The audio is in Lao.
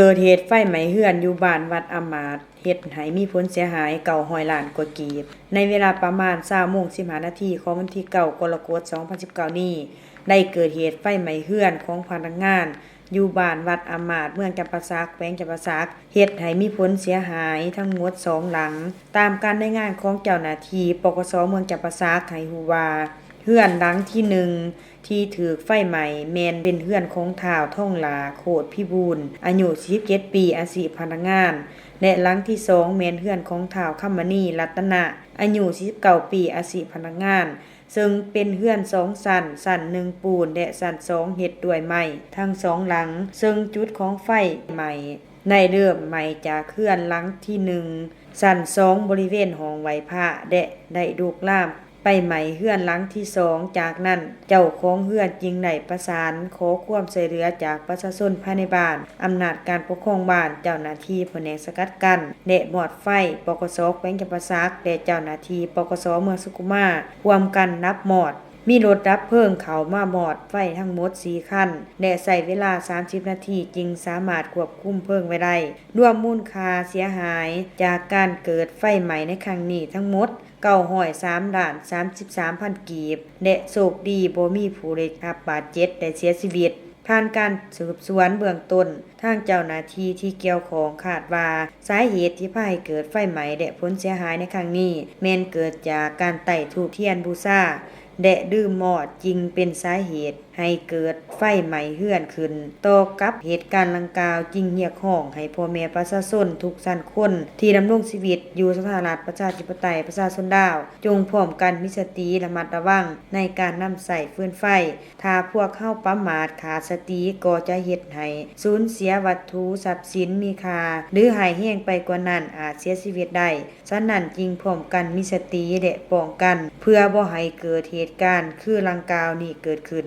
ເກີດເຫດໄຟໄໝ້ເຮືອນຢູ່ບ້ານວັດອາມາດ ເຮັດໃຫ້ມີຜົນເສຍຫາຍເກົ້າຮ້ອຍລ້ານກວ່າກີບ. ໃນເວລາປະມານຊາວໂມງສິບຫ້ານາທີຂອງວັນທີເກົ້າ ກໍລະກົດ ສອງພັນສິບເກົ້ານີ້ ໄດ້ເກີດເຫດໄຟໄໝ້ເຮືອນຂອງພະນັກງານ ຢູ່ບ້ານວັດອາມາດ ເມືອງຈຳປາສັກ ແຂວງຈຳປາສັກ ເຮັດໃຫ້ມີຜົນເສຍຫາຍທັງໝົດສອງຫຼັງ. ຕາມການລາຍງານຂອງເຈົ້າໜ້າທີ່ ປກສ ເມືອງຈຳປາສັກ ໃຫ້ຮູ້ວ່າ ເຮືອນຫຼັງທີໜຶ່ງ ທີ່ຖືກໄຟໄໝ້ແມ່ນເປັນເຮືອນຂອງທ້າວ ທອງຫຼ້າ ໂຄດພິບູນ ອາຍຸສີ່ສິບເຈັດປີ ອາຊີບພະນັກງານ ແລະ ຫຼັງທີສອງແມ່ນເຮືອນຂອງທ້າວ ຄຳມະນີ ລັດຕະນະ ອາຍຸສີ່ສິບເກົ້າປີ ອາຊີບພະນັກງານ ເຊິ່ງເປັນເຮືອນສອງຊັ້ນ, ຊັ້ນໜຶ່ງປູນ ແລະ ຊັ້ນສອງເຮັດດ້ວຍໄມ້ ທັງສອງຫຼັງ, ເຊິ່ງຈຸດຂອງໄຟໄໝ້ໄດ້ເລີ່ມໄໝ້ຈາກເຮືອນຫຼັງທີໜຶ່ງ ຊັ້ນສອງ ບໍລິເວນຫ້ອງໄຫວ້ພະ ແລະ ໄດ້ລຸກລາມໄປໄໝ້ເຮືອນຫຼັງທີສອງ. ຈາກນັ້ນ ເຈົ້າຂອງເຮືອນຈຶ່ງໄດ້ປະສານຂໍຄວາມຊ່ວຍເຫຼືອຈາກປະຊາຊົນພາຍໃນບ້ານ, ອຳນາດການປົກຄອງບ້ານ, ເຈົ້າໜ້າທີ່ພະແນກສະກັດກັ້ນ ແລະ ມອດໄຟ ປກສ ແຂວງຈຳປາສັກ ແລະ ເຈົ້າໜ້າທີ່ ປກສ ເມືອງສຸຂຸມາ ຮ່ວມກັນດັບມອດ. ມີລົດດັບເພີງເຂົ້າມາມອດໄຟທັງໝົດສີ່ຄັນ ແລະ ໃຊ້ເວລາສາມສິບນາທີຈຶ່ງສາມາດຄວບຄຸມເພີງໄວ້ໄດ້. ລວມມູນຄ່າເສຍຫາຍຈາກການເກີດໄຟໄໝ້ໃນຄັ້ງນີ້ທັງໝົດ ເກົ້າຮ້ອຍສາມລ້ານສາມສິບສາມພັນກີບ ແລະ ໂຊກດີບໍ່ມີຜູ້ໄດ້ຮັບບາດເຈັບ ແລະ ເສຍຊີວິດ. ຜ່ານການສືບສວນເບື້ອງຕົ້ນ, ທາງເຈົ້າໜ້າທີ່ທີ່ກ່ຽວຂ້ອງຄາດວ່າ ສາເຫດທີ່ພາໃຫ້ເກີດໄຟໄໝ້ ແລະ ຜົນເສຍຫາຍໃນຄັ້ງນີ້ ແມ່ນເກີດຈາກການໄຕ້ທູບທຽນບູຊາ ແລະ ລືມມອດ ຈຶ່ງເປັນສາເຫດໃຫ້ເກີດໄຟໄໝ້ເຮືອນຂຶ້ນ. ຕໍ່ກັບເຫດການດັ່ງກ່າວ ຈຶ່ງຮຽກຮ້ອງໃຫ້ພໍ່ແມ່ປະຊາຊົນທຸກຊັ້ນຄົນທີ່ດຳລົງຊີວິດຢູ່ສາທາລະນະລັດ ປະຊາທິປະໄຕ ປະຊາຊົນລາວ ຈົ່ງພ້ອມກັນມີສະຕິ ລະມັດລະວັງໃນການນຳໃຊ້ຟືນໄຟ. ຖ້າພວກເຮົາປະໝາດ ຂາດສະຕິ ກໍຈະເຮັດໃຫ້ສູນເສຍວັດຖຸຊັບສິນມີຄ່າ ຫຼື ຮ້າຍແຮງໄປກວ່ານັ້ນ ອາດເສຍຊີວິດໄດ້. ສະນັ້ນຈຶ່ງພ້ອມກັນມີສະຕິ ແລະ ປ້ອງກັນ ເພື່ອບໍ່ໃຫ້ເກີດເຫດການຄືດັ່ງກ່າວນີ້ເກີດຂຶ້ນ.